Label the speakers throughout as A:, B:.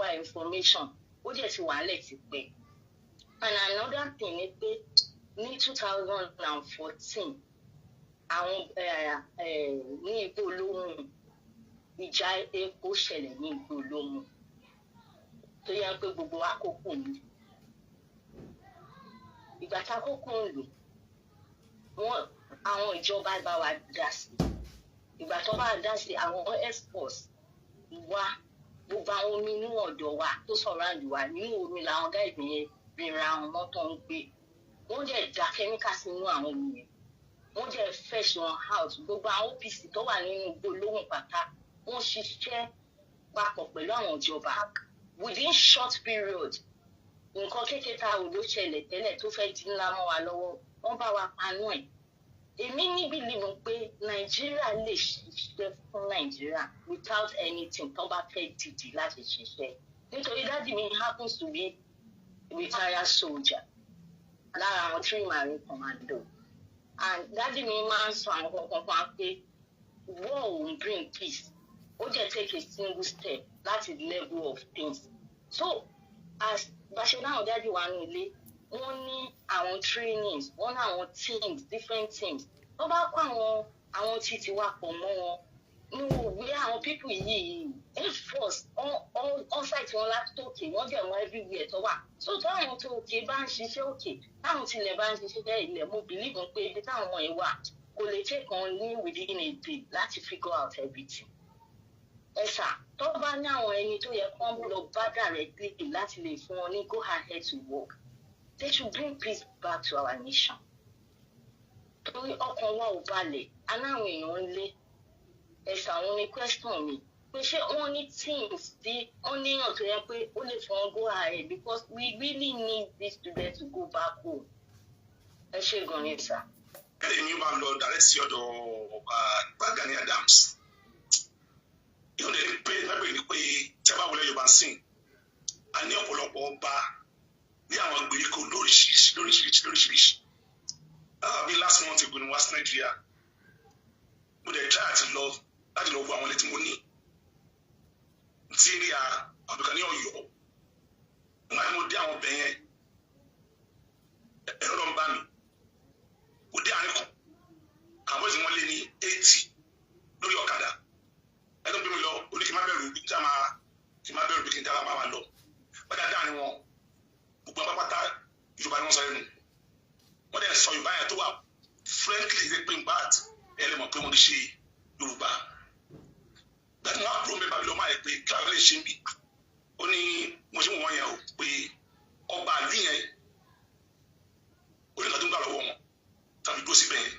A: Wá information, ó dẹ̀ ti wà nílẹ̀ ti pẹ́. And another thing ni pé ní 2014, àwọn ní Igbó Olómù, ìjà epo ṣẹlẹ̀ ní Igbó Olómù tó yẹ pé gbogbo wa kó kù ní. Ìgbà tá a kó kù ń lò wọ́n, àwọn ìjọba bá wa dá sí. Ìgbà tó bá dá sí, àwọn air force wá, gbogbo àwọn omi inú ọ̀dọ̀ wa tó surround wa, nínú omi làwọn guys yẹn rìnrìn, àwọn mọ́tò ń gbé. Wọ́n dẹ̀ da kẹ́míkà sínú àwọn omi yẹn, wọ́n dẹ̀ flush wọn out. Gbogbo àwọn OPC tó wà nínú Igbó Olóhùn pátá, wọ́n ṣiṣẹ́ papọ̀ pẹ̀lú àwọn ìjọba. Within short period, nǹkan kékeré tá a rò ló ṣẹlẹ̀ tẹ́lẹ̀ tó fẹ́ di ńlá mọ́ wa lọ́wọ́, wọ́n bá wa panú ẹ̀. Èmi ní believe pé Nàìjíríà lè ṣiṣẹ́ fún Nàìjíríà without anything tó bá fẹ́ dìdì láti ṣiṣẹ́, nítorí daddy mi happens to be retired soldier lára àwọn three Marine Commando, and daddy mi máa ń sọ àwọn kankan kan pé war won't bring peace. Ó jẹ́ take a single step láti level of things. So as bàṣẹ náà, daddy wa ní ilé, wọ́n ní àwọn trainings, wọ́n ní àwọn teams, different teams tó bá kó àwọn títí wa pọ̀ mọ́ wọn ní òwe. Àwọn people yìí, air force on site wọn látòkè, wọ́n dẹ̀ mọ everywhere tó wà. So táwọn tó òkè bá ń ṣiṣẹ́ òkè, táwọn tilẹ̀ bá ń ṣiṣẹ́ ilẹ̀, mo believe pé ibi táwọn ọmọ yẹn wà, kò lè take on ní within a day láti figure out everything. Ẹ̀sà tó bá ní àwọn ẹni tó yẹ kán lọ bá directly láti lè fún wọn ní go ahead to work, they should bring peace back to our nation, torí ọkàn wa ò balẹ̀, aláwọn èèyàn ń lé. Ẹ̀sà, àwọn ní question mi pé ṣé wọ́n ní teams tí wọ́n níyàn tó yẹ pé ó lè fún wọn go ahead, because we really need these students to go back home. Ẹ ṣé gan ni, sir.
B: Ẹ̀rẹ̀ mi máa lọ direct sí ọ̀dọ̀ Ìbà Gani Adams. Yóò lè pé lábẹ́ ní pé tí a bá wọlé Yorùbá sìn, a ní ọ̀pọ̀lọpọ̀ ọba ní àwọn ìgbèríko lóríṣiríṣi, lóríṣiríṣi, lóríṣiríṣi. Bí last month ago ni wá sí Nàìjíríà, mo dẹ̀ try àti lọ láti lọ wo àwọn ilé tí mo ní tí rí a àbíkan ní Ọ̀yọ́. Nígbà tí mo dé àwọn ọbẹ̀ yẹn, ẹ̀rọ ló ń bá mi. Mo dé àárín kan, àwọn boys wọn lé ní 80 lórí ọ̀kadà. Ẹni tó gbé mi lọ, ó ní kí n má bẹ̀rù, bí kí n máa kí n má bẹ̀rù, bí kí n dára máa lọ. Bàtà dáa ni wọn, gbogbo àwọn pátá, Yorùbá ni wọ́n sọ lẹ́nu. Wọ́n dẹ̀ sọ Yorùbá yẹn tó wà frankly ṣe pé nbat ẹ lè mọ̀ pé wọ́n ti ṣe Yorùbá. Gbàtí wọ́n á kúrò mi, bàbí lọ́mọ àyè pé kí wọ́n lè ṣe ń bì. Ó ní mo ṣe wọ́n yẹn o, pé ọba àlú yẹn, ó ní nǹkan tó ń gbà lọ́wọ́ wọn tàbí dúró síbẹ̀ yẹn.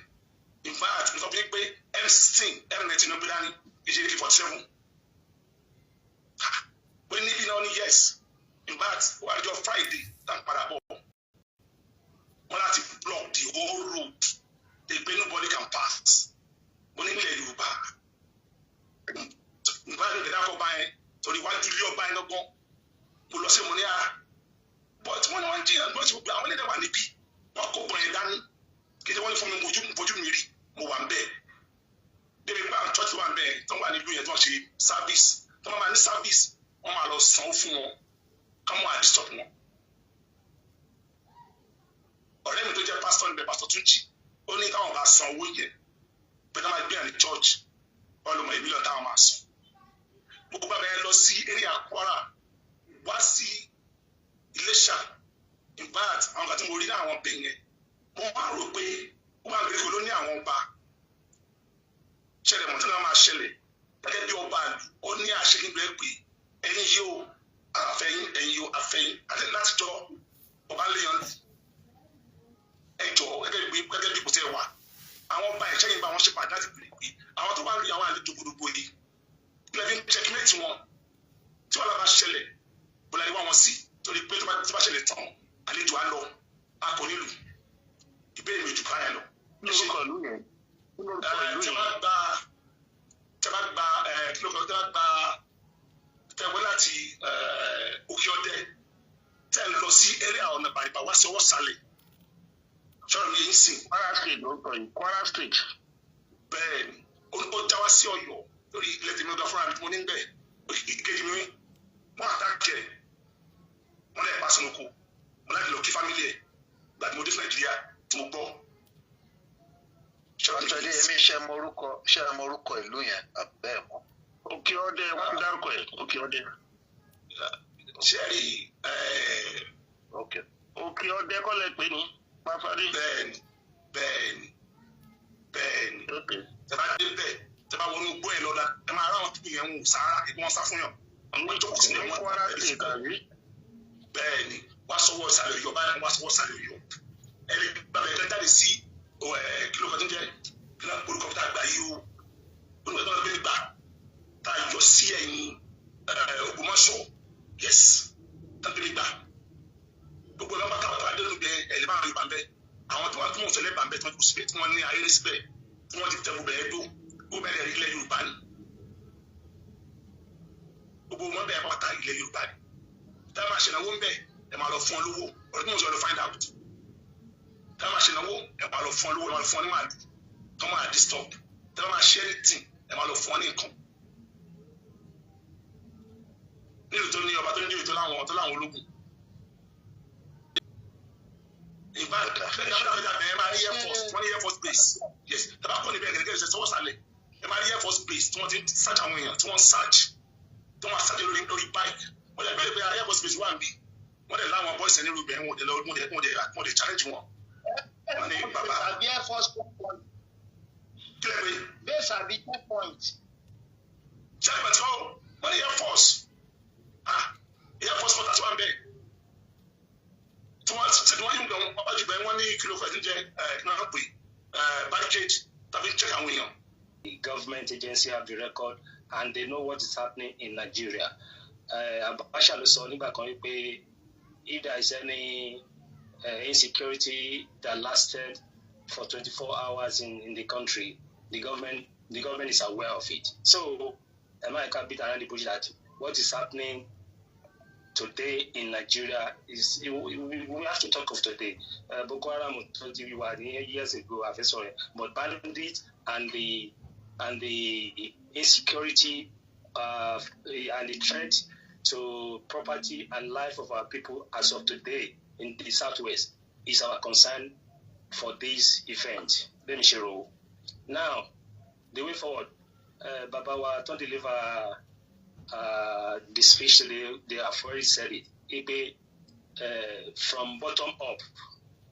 B: In fact, mo sọ fún yín pé M16, M19 ló gbé dání, kì í ṣe AK-47. Pé níbí náà ní yes. In fact, wà á jọ Friday tá n padà bọ̀, wọ́n láti block the whole road pé nobody can pass. Mo ní nílẹ̀ Yorùbá nígbà tó dẹ̀ kọ́ bá yẹn, torí iwájú ilé ọba yẹn lọ́gbọ́n mo lọ sí. Mo ní à, but wọ́n ní wọ́n ń jiyàn gbọ́n tí gbogbo àwọn ilé wà níbí, wọ́n kó bọ̀ yẹn dání. Kí ni wọ́n ní fún mi? Mojú mi rí, mo wà ń bẹ́ẹ̀ débi pé àwọn church wà ń bẹ́ẹ̀ tó wà nílùú yẹn tó wọ́n ṣe service, tó máa ní service, wọ́n máa lọ sanwó fún wọn ká mọ́ àdìsọ́pù wọn. Ọ̀rẹ́ mi tó jẹ́ pásítọ̀ níbẹ̀, Pásítọ̀ Túnjì, ó ní táwọn bá san owó yẹn pé táwọn máa gbé ní church, wọ́n lọ mọ ìbílẹ̀ táwọn máa san. Gbogbo bàbá yẹn lọ sí area Kwara, wá sí Iléṣà. In fact, àwọn kan tí mo rí ní àwọn bẹ̀ yẹn, mo máa rò pé ó máa gbé ló ní àwọn ọba ṣẹlẹ̀ mọ̀ tí wọ́n máa ṣẹlẹ̀ gẹ́gẹ́ bí ọba àlù. Ó ní àṣẹ nígbà pé ẹ̀yin yóò àfẹ́yìn, ẹ̀yin yóò àfẹ́yìn, àti látijọ́ ọba ń léyan lù ẹjọ́ gẹ́gẹ́ bí kò tẹ́ wà. Àwọn ọba ìṣẹ́yìn bá wọn ṣe pàdé láti bèrè pé àwọn tó wà ń rí àwọn àlejò gbogbo yìí, kí lè fi ń checkmate wọn tí wàhálà bá ṣẹlẹ̀, bọ́lá ni wá wọn sí, torí pé tó bá ṣẹlẹ̀ tán, àlejò á lọ, a kò nílùú. Ìbéèrè mi ò jù báyẹn lọ.
C: Lórúkọ ìlú yẹn? Lórúkọ ìlú
B: Tí
C: yẹn?
B: bá gba, tí bá gba kí ló kọ, tí bá gba tẹ̀wé láti Òkè Ọdẹ, tẹ̀ ń lọ sí area ọ̀nà Bàrìbà wá sí ọwọ́ sàlẹ̀, sọ̀rọ̀ mi yẹn sìn.
C: Kwara State ló ń sọ yìí, Kwara State?
B: Bẹ́ẹ̀ ni, ó já wá sí Ọ̀yọ́ lórí ilẹ̀ tèmi ọ̀gá fúnra mi tí mo ní bẹ́ẹ̀. Ìkejì mi, wọ́n attack ẹ̀. Tí mo gbọ́. Ṣọlá
C: Pásítọ̀ Adéyẹmí, ṣé ẹ mọ orúkọ ìlú yẹn àbẹ́ ẹ̀ mọ́?
D: Òkè Ọdẹ, wọ́n dárúkọ ẹ̀, Òkè Ọdẹ.
B: Ṣe rí?
C: Ok.
D: Òkè Ọdẹ kọ́ lẹ pè ní Pàfàdé.
B: Bẹ́ẹ̀ni.
D: Ok.
B: Tẹ bá dé bẹ́ẹ̀, tẹ bá wọnú gbọ́ ẹ lọ́la, ẹ máa ráwọn tó yẹn ń wò sára kí wọ́n sá fún yàn. Wọ́n jókòó sílẹ̀
D: Ní
B: wọ́n
D: Kwara State, àbí?
B: Bẹ́ẹ̀ni, wá sọ́wọ́ ìsàlẹ̀ Ọ̀yọ́ báyìí, wá sọ́wọ́ ìsàlẹ̀ Ọ̀yọ́. Ẹ lè gbàgbé ẹ jáde sí ẹ kí ló kàn tó ń jẹ kí ló ń polúkọ tá a gbà yìí o, olùkọ́ tó ń gbé gbà tá a yọ sí ẹ̀yìn Ògbómọ̀ṣọ́. Yes, tá a gbé gbà gbogbo ẹ̀ bá káwọn tó adé lóde ẹ̀ lè má rí bàbẹ́ àwọn tí wọ́n tún mọ̀ sẹ́lẹ̀ bàbẹ́ tí wọ́n kú síbẹ̀, tí wọ́n ní ayé síbẹ̀, tí wọ́n ti tẹ gbogbo ẹ̀ dó gbogbo ẹ̀ ilẹ̀ Yorùbá ni. Gbogbo wọn bẹ́ẹ̀ pátá, ilẹ̀ Yorùbá ni. Tá a máa ṣe ìnáwó ń bẹ̀, ẹ máa lọ fún ọ lówó. Ọ̀rọ̀ tí mo sọ lọ find out. Tá a máa ṣe ìnáwó, ẹ máa lọ fún ọ lówó, ẹ máa lọ fún ọ ní màálù tó máa disturb. Tá a máa ṣe anything, ẹ máa lọ fún ọ ní nǹkan. Nílùú tó ní ọba, tó ní ìlú tó láwọn ológun ìbá bẹ́ẹ̀ ní abúlé bẹ́ẹ̀, ẹ máa rí air force, wọ́n ní air force base. Yes, tàbá kọ́ níbẹ̀ gẹ́gẹ́ ṣe sọ́wọ́ sálẹ̀, ẹ máa rí air force base tí wọ́n ti ń search àwọn èèyàn, tí wọ́n search, tí wọ́n search lórí bike. Wọ́n lè bẹ́ẹ̀ pé air force base wà níbí. Wọ́n lè láwọn boys ní irú bẹ́ẹ̀, wọ́n lè lọ, wọ́n lè challenge wọn. Wọ́n ní bàbá
E: Àbí air force checkpoint?
B: Kílẹ̀ pé
E: Base àbí checkpoint?
B: Checkpoint kọ́, wọ́n ní air force, ah, air force quarters wà níbẹ̀ tí wọ́n ti wọ́n yóò gbà wọ́n bá jù bẹ́ẹ̀. Wọ́n ní kìlọ̀ fẹ́ẹ́ ti jẹ́ ẹ̀ kí wọ́n pè ẹ̀ barricade tàbí check àwọn èèyàn.
F: The government agency have the record and they know what is happening in Nigeria. Abacha ló sọ nígbà kan wípé if there is any insecurity that lasted for 24 hours in the country, the government is aware of it. So, America beat around the bush that what is happening today in Nigeria is we have to talk of today. Boko Haram tó ti wà ní years ago àfẹsọ̀rẹ̀, but bandits and the insecurity and the threat to property and life of our people as of today in the southwest is our concern for this event. Let me share. Now, the way forward, Baba wa tó deliver the speech today, they have already said it. Ipe from bottom up,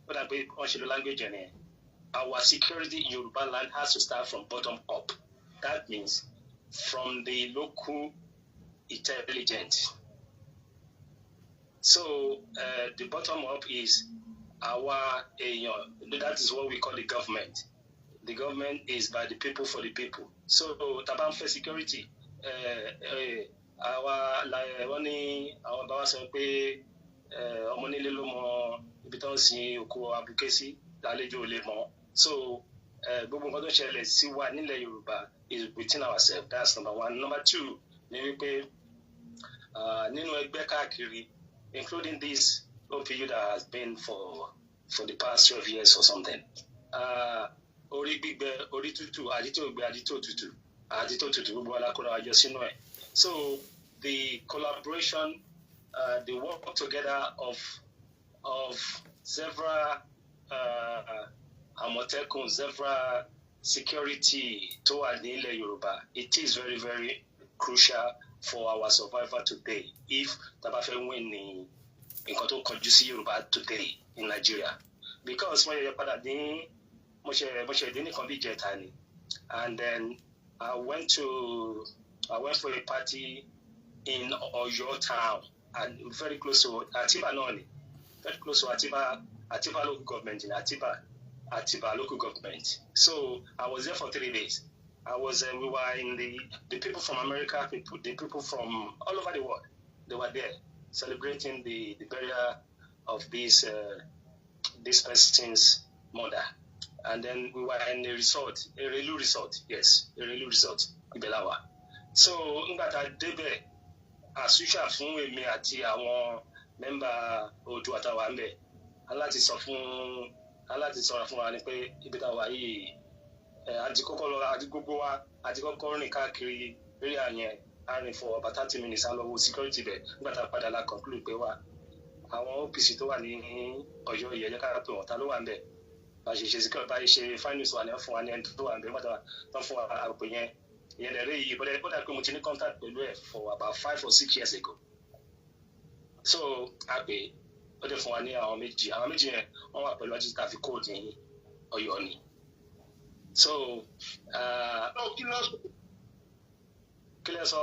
F: what I pé wọ́n ṣe lo language yẹn nìyẹn. Our security in Yoruba land has to start from bottom up. That means from the local intelligence. So the bottom up is our èèyàn. That is what we call the government. The government is by the people, for the people. So tá a bá ń fẹ́ security, àwa wọ́n ní àwọn bàbá sọ pé ọmọ nílé ló mọ ibi tó ń sin òkú abuké sí, lálejò ò lè mọ̀. So gbogbo nǹkan tó ń ṣẹlẹ̀ sí wa nílẹ̀ Yorùbá is within ourselves. That's number one. Number two ni wípé nínú ẹgbẹ́ káàkiri, including this OPU that has been for the past 12 years or something, orí gbígbẹ, orí tútù, àdítò gbẹ, àdítò tútù, àdítò tútù, gbogbo alákòrò àjọ sínú ẹ̀. So the collaboration, the work together of several Àmọ̀tẹ́kùn, several security tó wà ní ilẹ̀ Yorùbá, it is very, very crucial for our survival today, if tá a bá fẹ́ win ní nǹkan tó kọjú sí Yorùbá today in Nigeria. Because wọ́n yẹ padà ní mo ṣe dé nìkan bí ìjẹta ni, and then I went for a party in Oyo town and very close to Atiba náà ni, very close to Atiba, Atiba local government in Atiba local government. So I was there for 3 days. I was we were in the people from America, the people from all over the world, they were there celebrating the burial of this person's mother. And then we were in a resort, Erelu resort, yes, Erelu resort, ibẹ̀ la wà. So nígbà tá a débẹ̀, as usual fún èmi àti àwọn member Oòduà àtàwà ń bẹ̀, aláti sọ fún aláti sọ̀rọ̀ fún wa ni pé ibi tá a wà yìí ẹ àti kọ́kọ́ lọ àti gbogbo wa àti kọ́kọ́ rìn káàkiri area yẹn. A rìn for about 30 minutes, a lọ wo security bẹ̀. Nígbà tá a padà la conclude pé wà àwọn OPC tó wà ní Ọ̀yọ́ yìí, ẹ jẹ́ ká pè wọ́n, ta ló wà ń bẹ̀. Bá ṣe ṣe security, bá ṣe ṣe finance wa ni wọ́n fún wa ní ẹni tó wà níbẹ̀ wọ́n tán fún wa àpò yẹn. Ìyẹn lè rí yìí bọ́dẹ̀ bọ́dẹ̀ pé mo ti ní contact pẹ̀lú ẹ̀ for about 5 or 6 years ago. So a pè, ó dẹ̀ fún wa ní àwọn méjì. Àwọn méjì yẹn, wọ́n wà pẹ̀lú ọjọ́ tàfi code ní Ọ̀yọ́ ni. So
E: Kí ló
F: kí lẹ sọ?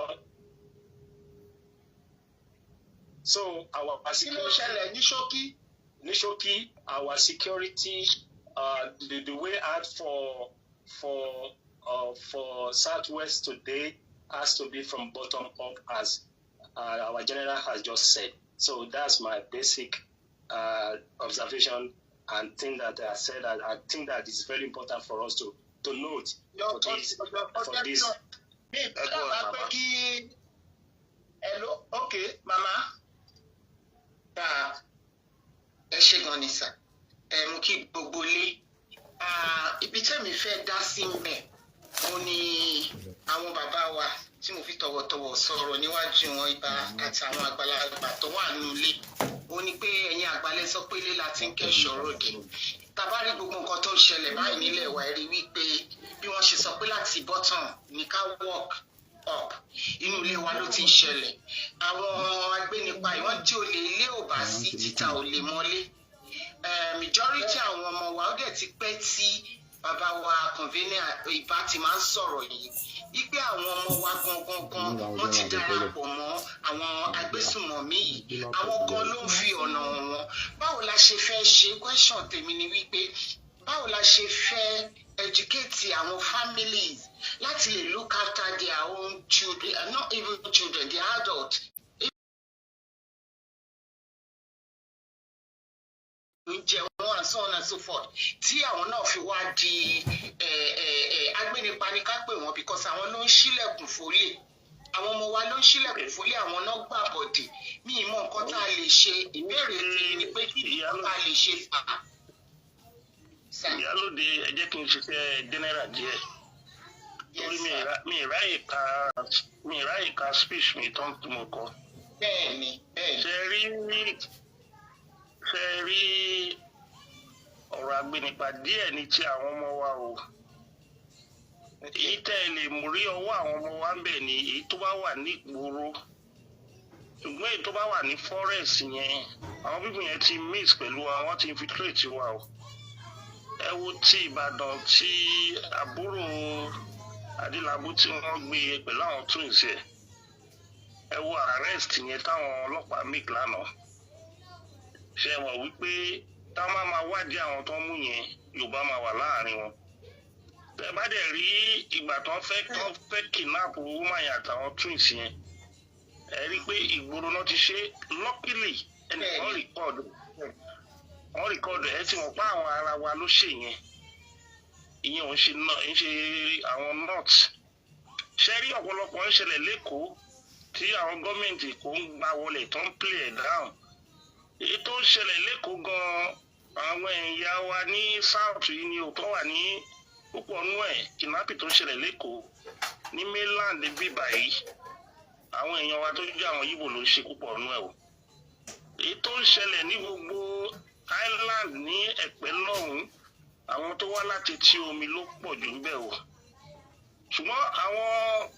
F: So our
E: Kí ló ṣẹlẹ̀ ní ṣókí?
F: Ní ṣókí, our security, the way out for Southwest today has to be from bottom up, as our general has just said. So that's my basic observation and thing that I said that I think that is very important for us to note for this.
E: Mi dábàá pé kí hello, ok, mama.
G: Ẹ ṣe gan ni sir. Ẹ mú kí gbogbo lé ibi tẹ́mi fẹ́ dá sí mbẹ̀, mo ní àwọn bàbá wa tí mo fi tọ̀wọ̀tọ̀wọ̀ sọ̀rọ̀ níwájú wọn, ibà àtàwọn àgbàlagbà tó wà nínú ilé. Ó ní pé ẹ̀yin àgbàlẹ̀ sọ pé ilé la ti ń kẹ́ṣọ̀ọ́ ròde. Tá bá rí gbogbo nǹkan tó ń ṣẹlẹ̀ báyìí nílẹ̀ wa, rí wípé bí wọ́n ṣe sọ pé láti bottom ní ká work up, inú ilé wa ló ti ń ṣẹlẹ̀. Àwọn agbénipa ìwọ́n tí olè ilé ò bá sí, títa ò lè mọ́lé. Majority àwọn ọmọ wa, ó dẹ̀ ti pẹ́ tí bàbá wa convener ìbá ti máa ń sọ̀rọ̀ yìí wípé àwọn ọmọ wa gangan gan, wọ́n ti darapọ̀ mọ́ àwọn agbésùmọ̀mí yìí. Àwọn gan ló ń fi ọ̀nà hàn wọ́n. Báwo la ṣe fẹ́ ṣe? Question tèmi ni wípé báwo la ṣe fẹ́ educate àwọn families láti lè look after their own children, not even children, the adult oúnjẹ wọn and so on and so forth, tí àwọn náà fi wá di agbénipa ní ká pè wọ́n, because àwọn ló ń ṣílẹ̀kùn fólè. Àwọn ọmọ wa ló ń ṣílẹ̀kùn fólè, àwọn náà gbà bọ̀dì. Mi ì mọ nǹkan tá a lè ṣe. Ìbéèrè tèmi ni pé kí ni nǹkan tá a lè ṣe fà á?
D: Ìyálóde, ẹ jẹ́ kí n ṣiṣẹ́ general díẹ̀ torí mi ì ráyè ka speech mi tán tí mo kọ.
G: Bẹ́ẹ̀ni, bẹ́ẹ̀ni.
D: Ṣe rí ọ̀rọ̀ agbẹnipa díẹ̀ ní ti àwọn ọmọ wa o. Èyí tẹ́ ẹ lè mú rí ọwọ́ àwọn ọmọ wa ń bẹ̀ ni èyí tó bá wà ní ìgboro, ṣùgbọ́n èyí tó bá wà ní forest yẹn, àwọn people yẹn ti mix pẹ̀lú wa, wọ́n ti infiltrate wa o. Ẹ wo ti Ìbàdàn, tí àbúrò Adélábù tí wọ́n gbé pẹ̀lú àwọn twins ẹ̀. Ẹ wo arrest yẹn táwọn ọlọ́pàá make lánàá. Ṣe mọ̀ wípé táwọn máa máa wádìí àwọn tó ń mú yẹn, Yorùbá máa wà láàrin wọn. Tẹ bá dẹ̀ rí ìgbà tó fẹ́ kidnap woman yẹn àtàwọn twins yẹn, ẹ rí i pé ìgboro náà ti ṣe. Luckily, ẹnìkan record, wọ́n record ẹ tí wọ́n pa. Àwọn ara wa ló ṣe yẹn. Ìyẹn ò ń ṣe náà ń ṣe àwọn north. Ṣe rí ọ̀pọ̀lọpọ̀ ń ṣẹlẹ̀ lẹ́kọ̀ọ́ tí àwọn gọ́ọ̀mẹ̀ntì kò ń gbà wọlé tó ń play ẹ̀ down. Èyí tó ń ṣẹlẹ̀ lẹ́kọ̀ọ́ gan-an, àwọn ẹ̀yà wa ní south yìí ni òótọ́ wà ní púpọ̀ nú ẹ̀. Kidnapping tó ń ṣẹlẹ̀ lẹ́kọ̀ọ́ ní mainland bíbà yìí, àwọn èèyàn wa tó jẹ́ àwọn Yíbò ló ń ṣe púpọ̀ nú ẹ̀ o. Èyí tó ń ṣẹlẹ̀ ní gbogbo island ní Ẹ̀pẹ́ lọ́hùn-ún, àwọn tó wá láti etí omi ló pọ̀ jù ńbẹ̀ o. Ṣùgbọ́n àwọn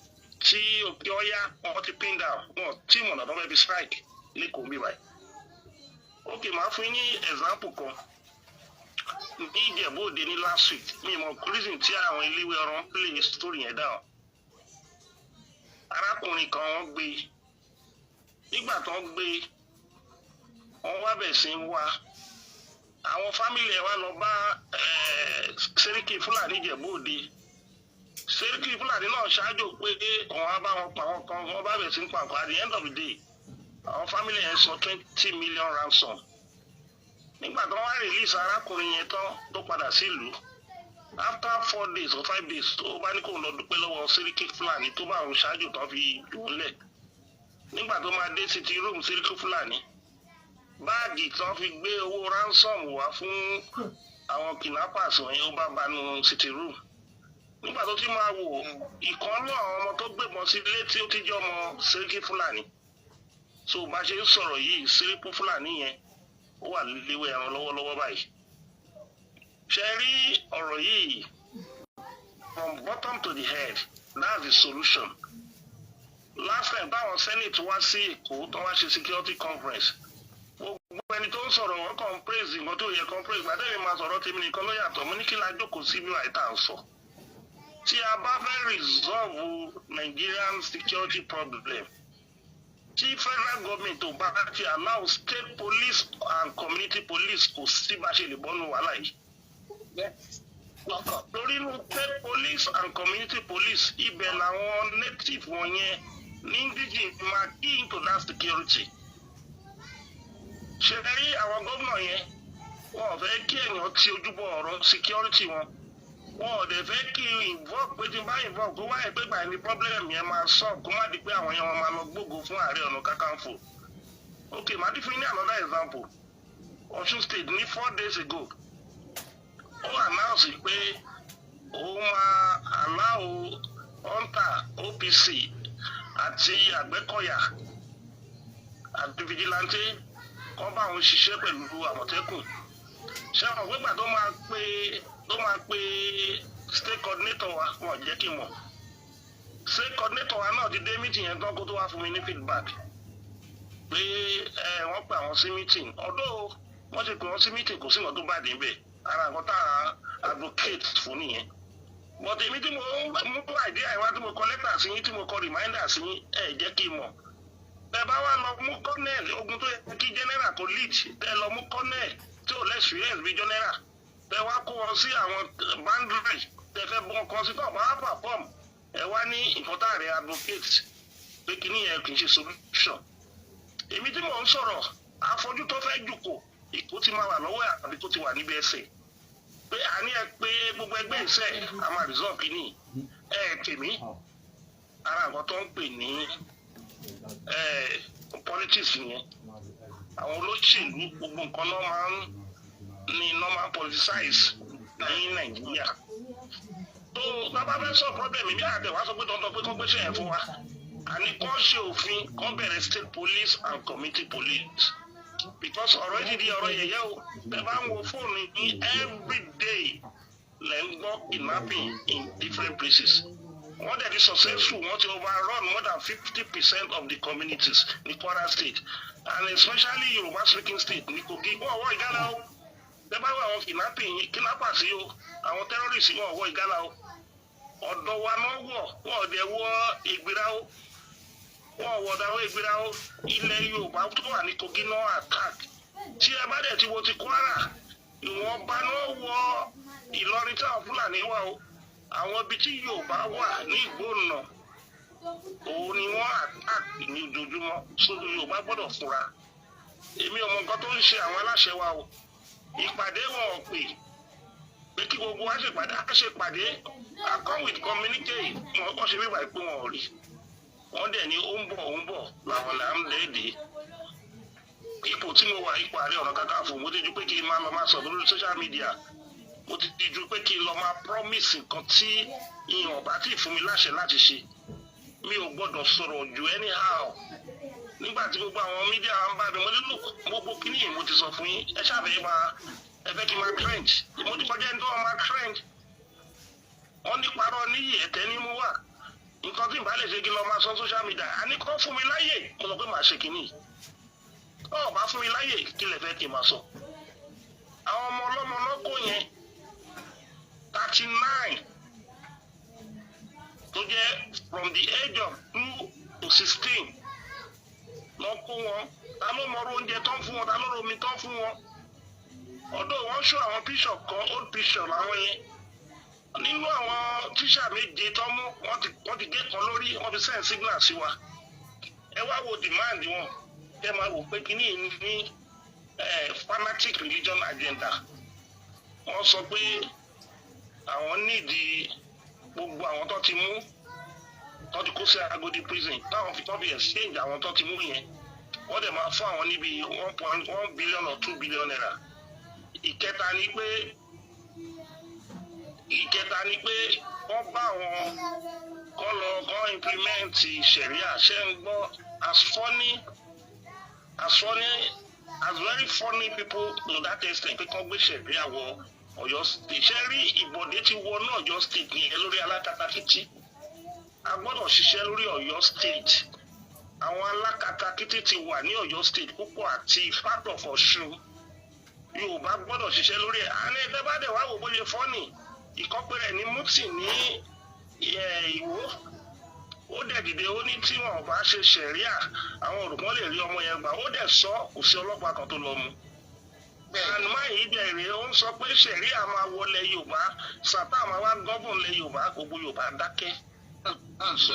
D: tí òkè ọ̀yá, wọn ti pin down wọn tí ìmọ̀nà tó fẹ́ fi strike lẹ́kọ̀ọ́ bíbà yìí. Ok, màá fún yín ní example kan ní Ìjẹ̀bú Òde ní last week. Mi mọ̀ reason tí àwọn iléèwé ọ̀rọ̀ ń play story yẹn down. Arákùnrin kan, wọ́n gbé. Nígbà tó ń gbé, wọ́n wá bẹ̀ sí ń wá àwọn family ẹ̀, wá lọ bá Sẹ́ríkì Fúlàní Ìjẹ̀bú Òde. Sẹ́ríkì Fúlàní náà ṣáájú pé òun á bá wọn pa àwọn kan. Wọ́n bá bẹ̀ sí ń pa nǹkan. At the end of the day, àwọn family yẹn sọ 20 million ransom. Nígbà tó wá release arákùnrin yẹn tán, tó padà sílùú, after 4 days or 5 days, ó bá ní kóun lọ dúpẹ́ lọ́wọ́ Sẹ́ríkì Fúlàní tó bá òun ṣáájú tán fi jù ú lẹ̀. Nígbà tó máa dé city room Sẹ́ríkì Fúlàní, báàgì tán fi gbé owó ransom wá fún àwọn kidnappers wọ̀nyẹn, ó bá banu city room. Nígbà tó ti máa wò, ìkan náà àwọn ọmọ tó gbébọn sí létí, ó ti jẹ́ ọmọ Sẹ́ríkì Fúlàní. So bá ṣe ń sọ̀rọ̀ yìí, Sẹ́ríkì Fúlàní yẹn, ó wà léwé ẹran lọ́wọ́lọ́wọ́ báyìí. Ṣe rí ọ̀rọ̀ yìí, from bottom to the head, that's the solution. Last time táwọn Senate wá sí Èkó tó wá ṣe security conference, gbogbo ẹni tó ń sọ̀rọ̀, wọn kàn ń praise nǹkan tó yẹ kàn praise. Gbàdé mi máa sọ̀rọ̀ tèmi nìkan ló yàtọ̀. Mo ní kí la jókòó sí bí wàá tá à ń sọ. Tí a bá fẹ́ resolve Nigerian security problem, tí federal government ò bá ti allow state police and community police, kò sí bá ṣe lè bọ́nu wàhálà yìí. Torí inú state police and community police, ibẹ̀ làwọn native wọn yẹn ní indigene máa key into that security. Ṣe rí àwọn gómìnà yẹn, wọn ò fẹ́ kí èèyàn ti ojúbọ ọ̀rọ̀ security wọn. Wọn ò dẹ̀ fẹ́ kí involve, pé tí n bá involve, kó wáyé pé gbà ní problem yẹn máa solve, kó má di pé àwọn yẹn wọn máa lọ gbógo fún Ààrẹ Ọ̀nà Kakanfò. Ok, màá dín fún yín ní another example. Ọ̀ṣun State ní 4 days ago, ó announce pé òun máa allow hunter, OPC àti Àgbẹ̀kọ̀yà àti vigilante kọ́ bá òun ṣiṣẹ́ pẹ̀lú Àmọ̀tẹ́kùn. Ṣé àwọn pé gbà tó máa pe state coordinator wa, wọn jẹ́ kí n mọ̀. State coordinator wa náà ti dé meeting yẹn tán kó tó wá fún mi ní feedback pé ẹ wọ́n pè àwọn sí meeting. Ọ̀dọ́ wọ́n ti pè wọ́n sí meeting, kò sí nǹkan tó bá dé bẹ́ẹ̀. Ara nǹkan tá a advocate fún nìyẹn. But èmi tí mo mú idea ìwá, tí mo kọ lẹ́tà sí yín, tí mo kọ reminder sí yín, ẹ jẹ́ kí n mọ̀. Tẹ bá wá lọ mú colonel, ogun tó yẹ kí general kó lead, tẹ lọ mú colonel tí ò l'experience bí general, tẹ wá kó wọn sí àwọn boundary tẹ fẹ́ bọ́ kan sí, tó bá wá perform, ẹ wá ní nǹkan tá a rẹ advocate pé kíní yẹn kì í ṣe solution. Èmi tí mò ń sọ̀rọ̀, afọ́jú tó fẹ́ jùkò, ìkó ti máa wà lọ́wọ́ ẹ̀ àbí tó ti wà níbi ẹsẹ̀ pé àní ẹ pé gbogbo ẹgbẹ́ ìṣe a máa resolve kíní ẹ tèmi. Ara nǹkan tó ń pè ní politics yẹn, àwọn olóṣèlú, gbogbo nǹkan náà máa ń ní normal politicize ní Nàìjíríà. Tó bàbá fẹ́ sọ problem mi, àdé wàá sọ pé dandan pé kó gbéṣẹ́ yẹn fún wa, àní kó ṣe òfin, kó bẹ̀rẹ̀ state police and community police, because ọ̀rọ̀ yìí ti di ọ̀rọ̀ yẹ̀yẹ́ o. Ẹ bá ń wo fóònù ní every day, lẹ́ ń gbọ́ kidnapping in different places. Wọ́n dẹ̀ di successful, wọ́n ti overrun more than 50% of the communities ní Kwara State and especially Yorùbá speaking state ní Kogi. Wọ́n wọ Ìgálà o. Ẹ bá wọ àwọn kidnapping, kidnappers yìí o, àwọn terrorists, wọ́n wọ Ìgálà o. Ọ̀dọ̀ wa náà wọ̀. Wọ́n dẹ̀ wọ Ìgbéra o, wọ́n wọ̀ ọ̀dọ̀ àwọn Ìgbéra o. Ilẹ̀ Yorùbá tó wà ní Kogi náà attack. Tí ẹ bá dẹ̀ ti wo ti Kwara, ìwọ̀nba náà wọ Ìlọrin tí àwọn Fúlàní wà o. Àwọn ibi tí Yorùbá wà ní Ìgbónà, òun ni wọ́n attack ní ojoojúmọ́. So Yorùbá gbọ́dọ̀ fura. Èmi ò mọ nǹkan tó ń ṣe àwọn aláṣẹ wa o. Ìpàdé wọn ò pè pé kí gbogbo wa ṣèpàdé, á ṣèpàdé, a come with communique. Wọn kọ́ ṣe wíwà pé wọn ò rí wọ́n dẹ̀ ní ó ń bọ̀, ó ń bọ̀ làwọn là ń dẹ́ẹ̀dẹ́. Ipò tí mo wà, ipò Ààrẹ Ọ̀nà Kakanfò, mo ti ju pé kí n máa lọ máa sọ̀rọ̀ lórí social media. Mo ti di ju pé kí n lọ máa promise nǹkan tí ìyàn bá tí ì fún mi láṣẹ láti ṣe. Mi ò gbọ́dọ̀ sọ̀rọ̀ jù anyhow. Nígbà tí gbogbo àwọn media ń bá mi, mo ní look, gbogbo kíní yìí mo ti sọ fún yín. Ẹ ṣàfẹ́ máa ẹ fẹ́ kí n máa trend. Mo ti kọjá ẹni tó máa trend. Wọ́n ní parọ́ níyì ẹ̀tẹ́ ní mú wà. Nǹkan tí n bá lè ṣe, kí n lọ máa sọ social media? Àní kọ́ fún mi láyè. Mo sọ pé màá ṣe kíní ọ̀ bá fún mi láyè, kí lè fẹ́ kí n máa sọ? Àwọn ọmọ ọlọ́mọ lọ́kọ̀ yẹn, 39, tó jẹ́ from the age of 2 to 16, lọ kó wọn. Ta ló mọ oúnjẹ tó ń fún wọn? Ta ló rọ omi tó ń fún wọn? Ọ̀dọ̀ wọn ṣó àwọn picture kan, old picture làwọn yẹn. Nínú àwọn tíṣà méje tó mú, wọ́n ti gé kan lórí, wọ́n fi send signal sí wa. Ẹ wá wo demand wọn, ẹ máa wò pé kíní yìí ní fanatic religion agenda. Wọ́n sọ pé àwọn nídìí gbogbo àwọn tó ti mú, tó ti kó sí Agodi prison, táwọn fi tó fi exchange àwọn tó ti mú yẹn. Wọ́n dẹ̀ máa fún àwọn níbi 1.1 billion or ₦2 billion. Ìkẹta ni pé wọ́n bá àwọn kọ́ lọ kọ́ implement sharia. Ṣe ń gbọ́? As funny as very funny people to that extent pé kọ́ gbé sharia wọ Ọ̀yọ́ State ṣe rí ìbọ̀dé ti wọnú Ọ̀yọ́ State nìyẹn lórí alákatakítí. A gbọ́dọ̀ ṣiṣẹ́ lórí Ọ̀yọ́ State. Àwọn alákatakítí ti wà ní Ọ̀yọ́ State púpọ̀ àti part of Ọ̀ṣun. Yorùbá gbọ́dọ̀ ṣiṣẹ́ lórí ẹ̀. Àní ẹgbẹ́ bá dẹ̀ wá wò bóyá fọ́nì ìkọ́pẹ́rẹ́ ní Mufti ní Ìwó, ó dẹ̀ dìde, ó ní tí wọn ò bá ṣe ṣẹ̀ríà àwọn òrùkọ́ lè rí ọmọ yẹn gbà. Ó dẹ̀ sọ, kò sí ọlọ́pàá kan tó lọ mú. And máa yìí dẹ̀ rèé, ó ń sọ pé ṣẹ̀ríà máa wọlé Yorùbá, sátá máa wá gọ́bùn lé Yorùbá, gbogbo Yorùbá dákẹ́. So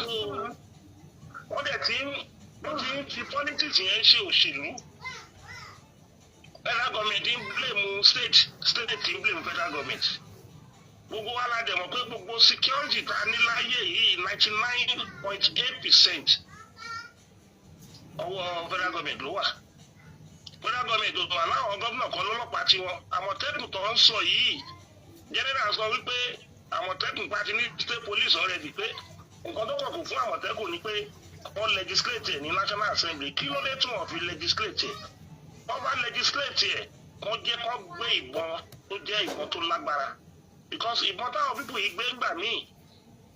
D: wọ́n dẹ̀ ti ń wọ́n ti ń fi politics yẹn ṣe òṣèlú. Federal government ń blame state, state ń blame federal government. Gbogbo wa la dẹ̀ mọ̀ pé gbogbo security tá a ní láyé yìí, 99.8% ọwọ́ federal government ló wà. Federal government ò wà láwọn gómìnà kan lọ́lọ́pàá tiwọn. Àmọ̀tẹ́kùn tó ń sọ yìí, general sọ wípé Àmọ̀tẹ́kùn pa ti ní state police already, pé nǹkan tó kọ̀ kù fún Àmọ̀tẹ́kùn ni pé wọ́n legislate ẹ̀ ní National Assembly. Kí ló dé tí wọ́n fi legislate ẹ̀? Wọ́n bá legislate ẹ̀, kó jẹ́ kó gbé ìbọn tó jẹ́ ìbọn tó lágbára, because ìbọn táwọn people yìí gbé gbà míì,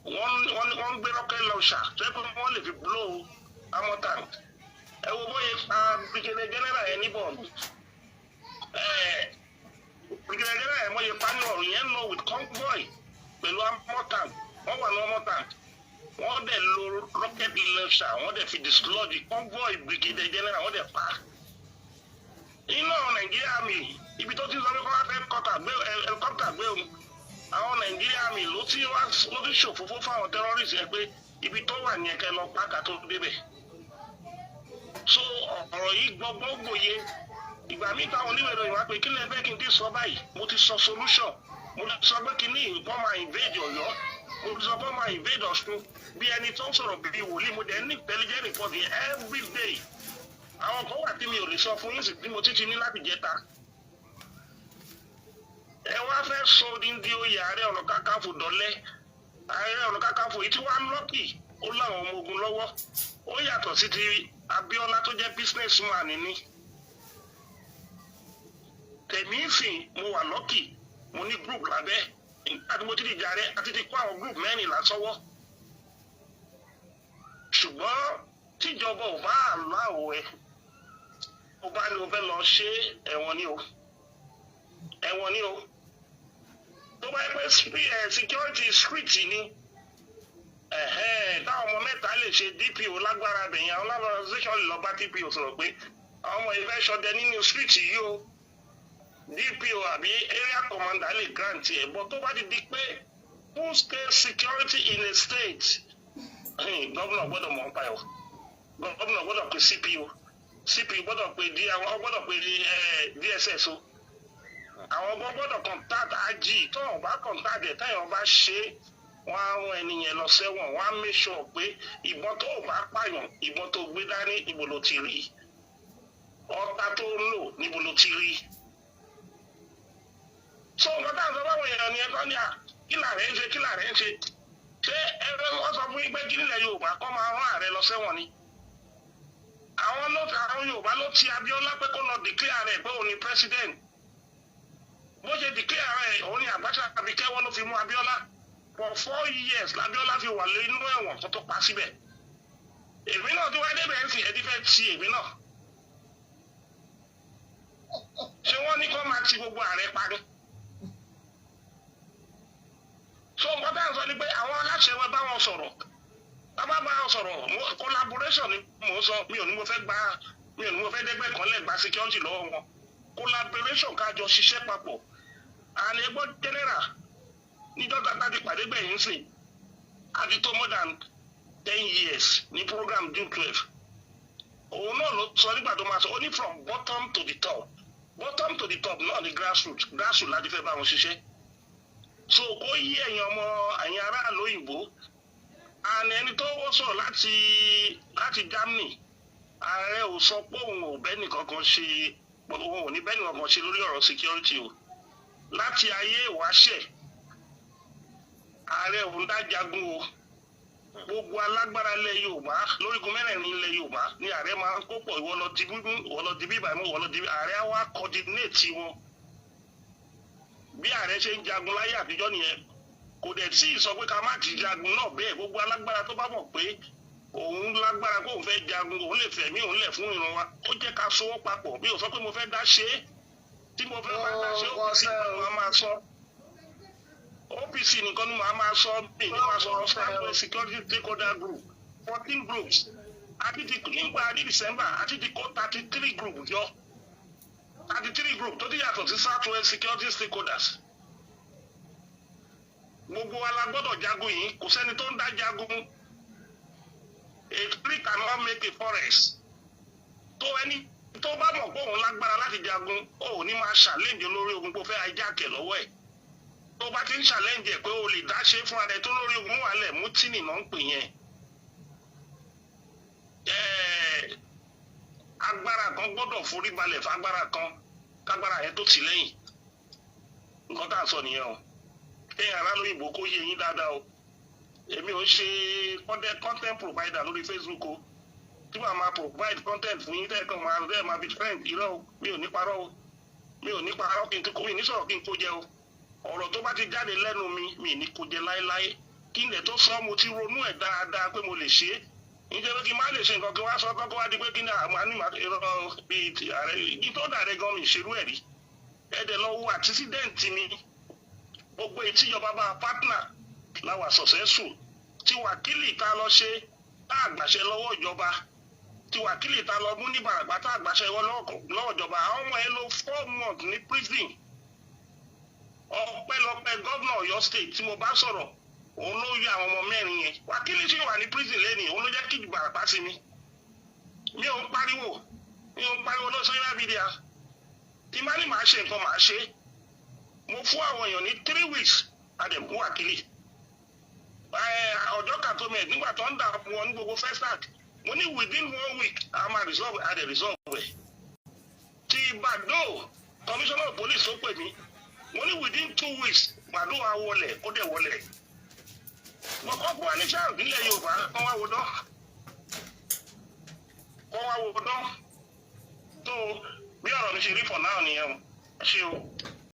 D: wọ́n ń gbé rocket launcher tó yẹ pé wọ́n lè fi blow armor tank. Ẹ wo bóyá pa brigadier general yẹn níbọ̀, brigadier general yẹn bóyá pa ní ọ̀rùn yẹn lọ with convoy pẹ̀lú armor tank. Wọ́n wà ní armor tank, wọ́n dẹ̀ lo rocket launcher, wọ́n dẹ̀ fi dislodge convoy brigadier general, wọ́n dẹ̀ pa iná Nàìjíríà mi. Ibi tó ti sọ pé kọ́ wá fẹ́ kọ́tà gbé helicopter gbé òun, àwọn Nàìjíríà mi ló ti wá ló ti ṣòfófó fáwọn terrorists yẹn pé ibi tó wà ní ẹ̀kẹ́ lọ pàkà tó débẹ̀. So ọ̀rọ̀ yìí gbọ́gbọ́n gbòye. Ìgbà míì táwọn oníwèé ìròyìn wá pé kí lè fẹ́ kí n ti sọ báyìí, mo ti sọ solution. Mo ti sọ pé kí ní ìbọn máa invade Ọ̀yọ́, mo ti sọ pé máa invade Ọ̀ṣun, bí ẹni tó ń sọ̀rọ̀ bíi wòlíì. Mo dẹ̀ ní intelligent report yẹn every day. Àwọn kan wà tí mi ò lè sọ fún yín sí tí mo ti ti ní láti jẹta. Ẹ wá fẹ́ sọ odindi oyè Ààrẹ Ọ̀nà Kakanfò dọ́lẹ́. Ààrẹ Ọ̀nà Kakanfò yìí tí wàá lọ́kì, ó láwọn ọmọ ogun lọ́wọ́. Ó yàtọ̀ sí ti Abíọ́lá tó jẹ́ businessman ní tèmi ń sìn. Mo wà lucky, mo ní group lábẹ́. Nígbà tí mo ti di jàre àti ti kó àwọn group 14 sọ́wọ́, ṣùgbọ́n tíjọba ò bá àláwọ̀ ẹ, ó bá ní o fẹ́ lọ ṣe, ẹ̀wọ̀n ni o, ẹ̀wọ̀n ni o. Tó bá yẹ pé security street ni, táwọn ọmọ mẹ́ta lè ṣe, DPO lágbára bẹ̀yìn, àwọn lágbára lè lọ bá DPO sọ̀rọ̀ pé àwọn ọmọ ìfẹ́ ṣọdẹ nínú street yìí o, DPO àbí area commander lè grant ẹ̀. But tó bá ti di pé full scale security in a state, gómìnà gbọ́dọ̀ mọ̀ nípa ẹ̀ o. Gómìnà gbọ́dọ̀ pe CPO, CPO gbọ́dọ̀ pe D, àwọn gbọ́dọ̀ pe DSS o, àwọn ọgbọ́n gbọ́dọ̀ contact IG. Tọ́wọ́n bá contact ẹ̀, táyọ̀ bá ṣe é, wọ́n á rún ẹni yẹn lọ sẹ́wọ̀n. Wọ́n á make sure pé ìbọn tó bá pààyàn, ìbọn tó gbé dání, níbo ló ti rí? Ọta tó ń lò, níbo ló ti rí? So nǹkan tá à ń sọ báwọn èèyàn ni ẹ̀kọ́ ni à kí làárẹ̀ ń ṣe, kí làárẹ̀ ń ṣe. Ṣé ẹgbẹ́ wọ́n sọ fún yín pé kí nílẹ̀ Yorùbá kọ́ máa rán ààrẹ lọ sẹ́wọ̀n ni? Àwọn ló àwọn Yorùbá ló ti Abíọ́lá pé kó lọ declare rẹ̀ pé òun ni president. Bó ṣe declare rẹ̀, òun ni Abacha àbí kẹ́wọ́ ló fi mú Abíọ́lá. For 4 years l'Abíọ́lá fi wà nínú ẹ̀wọ̀n kó tó pa síbẹ̀. Èmi náà tí wàá débẹ̀ ń sìn, ẹ̀dí fẹ́ ti èmi náà. Ṣé wọ́n ní kó máa ti gbogbo ààrẹ parí? So nǹkan tá à ń sọ ni pé àwọn aláṣẹ wa, bá wọn sọ̀rọ̀, bá bá wọn sọ̀rọ̀. Collaboration ni mò ń sọ. Mi ò ní mo fẹ́ gba, mi ò ní mo fẹ́ dẹ́gbẹ́ kan lẹ̀ gba security lọ́wọ́ wọn. Collaboration, ká jọ ṣiṣẹ́ papọ̀. And ẹgbọ́n general, níjọ́ tá a ti pàdé gbẹ̀yìn sìn, àti tó more than 10 years ní program June 12, òun náà ló sọ nígbà tó máa sọ, ó ní from bottom to the top. Bottom to the top náà ní grassroots. Grassroots láti fẹ́ bá wọn ṣiṣẹ́. So kó yí ẹ̀yin ọmọ, ẹ̀yin aráàlú òyìnbó and ẹni tó wọ́n sọ̀rọ̀ láti Germany, ààrẹ ò sọ pé òun ò bẹ́ẹ̀ nìkankan ṣe, òun ò ní bẹ́ẹ̀ nìkankan ṣe lórí ọ̀rọ̀ security o. Láti ayé ìwáṣẹ̀, ààrẹ òun dá jagun o. Gbogbo alágbára ilẹ̀ Yorùbá lórígun mẹ́rẹ̀ẹ̀rin ilẹ̀ Yorùbá ní ààrẹ máa ń kó pọ̀. Ìwọ lọ di bíbú, ìwọ lọ di bíbà mú, ìwọ lọ di. Ààrẹ á wá coordinate wọn. Bí ààrẹ ṣe ń jagun láyé àtijọ́ nìyẹn. Kò dẹ̀ tí ì sọ pé ká má ti jagun náà bẹ́ẹ̀. Gbogbo alágbára tó bá mọ̀ pé òun lágbára, kó òun fẹ́ jagun, òun lè fẹ̀mí òun lẹ̀ fún ìran wa, ó jẹ́ ká sowọ́ papọ̀. Mi ò sọ pé mo fẹ́ dá ṣe é. Tí mo fẹ́ bá dá ṣe, OPC nìkan ni màá máa sọ. OPC nìkan ni màá máa sọ. Mi ní máa sọ̀rọ̀ Southwest Security Stakeholder Group, 14 groups. Àti ti nígbà ní December, àti ti kó 33 group jọ, 33 group tó ti yàtọ̀ sí Southwest Security Stakeholders. Gbogbo wa la gbọ́dọ̀ jagun yìí. Kò sẹ́ni tó ń dá jagun. A tree cannot make a forest. Tó ẹni tó bá mọ̀ pé òun lágbára láti jagun, ó ní máa challenge olórí ogun pé ó fẹ́ hijack ẹ̀ lọ́wọ́ ẹ̀. Tó bá ti ń challenge ẹ̀ pé o lè dá ṣe fúnra rẹ̀, tó lórí ogun wà lẹ̀, mutiny náà ń pè yẹn. Agbára kan gbọ́dọ̀ forí balẹ̀ fágbára kan kágbára yẹn tó tì lẹ́yìn. Nǹkan tá à ń sọ nìyẹn o. Kéèyàn ará lóyìnbó kó yé yín dáadáa o. Èmi ò ń ṣe content provider lórí Facebook o, tí màá máa provide content fún yín tẹ́ẹ̀kan máa rẹ́ máa fi trend. Irọ́ o, mi ò ní parọ́ o, mi ò ní parọ́. Kí n tó kó mi ní sọ̀rọ̀, kí n kó jẹ o. Ọ̀rọ̀ tó bá ti jáde lẹ́nu mi, mi ní kó jẹ láéláé. Kí n lè tó sọ, mo ti ronú ẹ̀ dáadáa pé mo lè ṣe é. Níjẹ́ pé kí n má lè ṣe nǹkan, kí wọ́n á sọ kọ́kọ́ wá di pé kí ní àwọn àní irọ́ bíi ti ààrẹ kí tó dàrẹ́ gan, mi ìṣerú ẹ̀ rí. Ẹ̀dẹ̀ lọ wo antecedent mi. Gbogbo ìtìjọba bá partner láwà successful. Tí wákìlì tá a lọ ṣe tá a gbàṣẹ lọ́wọ́ ìjọba, tí wákìlì tá a lọ mú ní Bàràpá tá a gbàṣẹ lọ́wọ́ ìjọba, àwọn ọmọ yẹn lò 4 months ní prison. Ọpẹ́lọpẹ́ gómìnà Ọ̀yọ́ State tí mo bá sọ̀rọ̀, òun ló yọ àwọn ọmọ mẹ́rin yẹn. Wákìlì sì wà ní prison lẹ́nìí. Òun ló jẹ́ kí Ìbàràpá sí mi. Mi ò ń pariwo, mi ò ń pariwo lọ social media. Tí má ní màá ṣe nǹkan, màá ṣe. Mo fún àwọn èèyàn ní 3 weeks, àdẹ̀kú wákìlì ọjọ́ kàtómẹ̀ nígbà tó ń dà wọn ní gbogbo first act. Mo ní within one week, a máa resolve, a dẹ̀ resolve ẹ̀. Ti Bàdó, commissioner of police tó pè mí, mo ní within 2 weeks, Bàdó wa wọlé, ó dẹ̀ wọlé. Mo kọ́ fún wa ní sáà nílẹ̀ Yorùbá, kọ́ wá wo dán, kọ́ wá wo dán. Tó bí ọ̀rọ̀ mi ṣe rí for now nìyẹn o. Ẹ ṣé o.